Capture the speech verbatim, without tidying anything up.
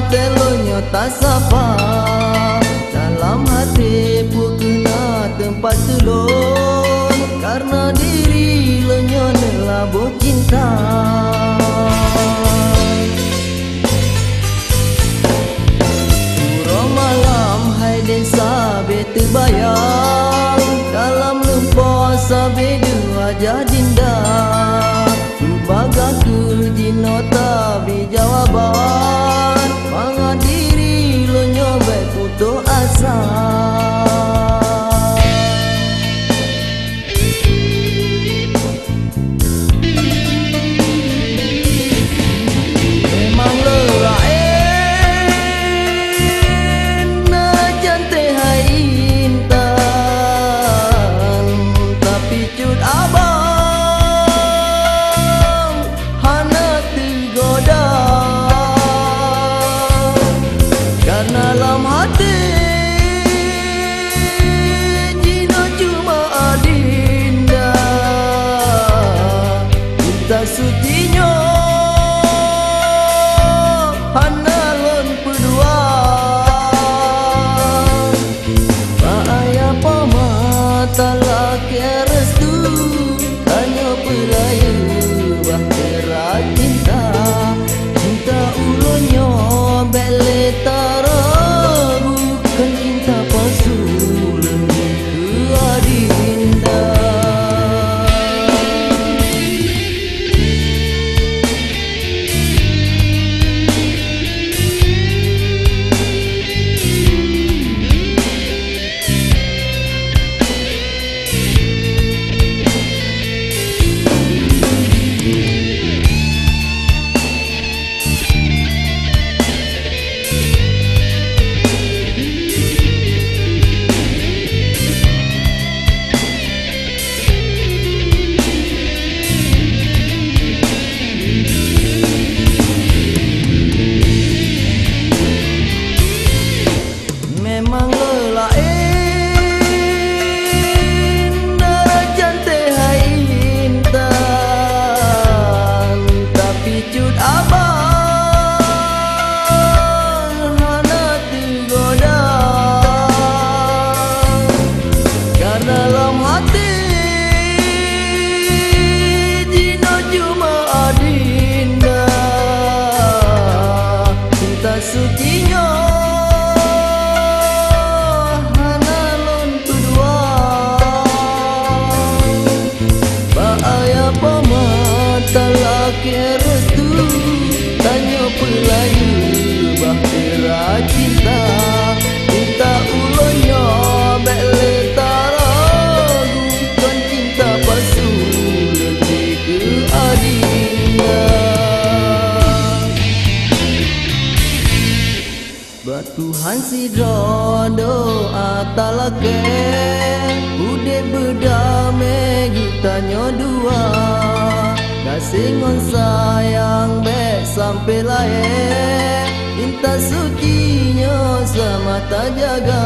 Teulon nyoe tasapa, dalam até peue keuh na teumpat keu lôn, kareuna diri lôn nyoe neulaboh cinta. Uroe malam hai deh sabé teubayang, dalam lumpoe sabé deuh wajah dinda. Peubagaih keu jinoe tabi jawaban, mangat diri lôn nyoe bék putôh asa. Memang lôn laén na canték hai intan, tapi cut abang hana teugoda. Kareuna lam até jinoe cuma adinda, cinta suci nyoe hana lôn peudua. Bak ayah pama talakée restu, tanyoe peulayeue bahtera cinta. Cinta ulôn nyoe bék lé taragu, kon cinta palsu lôn keu adinda. Memang lôn laén dara canték hai intan, tapi cut abang hana teugoda. Kareuna lam até jinoe cuma adinda, cinta suci nyoe hana lôn peudua. Bak ayah pama talakée restu, tanyoe peulayeue bahtera cinta. Cinta ulôn nyoe bék lé taragu, kon cinta palsu lôn keu adinda. Bak Tuhan sidroe doa talakée, udeb beudamé geutanyoe dua. Gaséh ngon sayang bék sampoe lahé, cinta suci nyoe sama tajaga.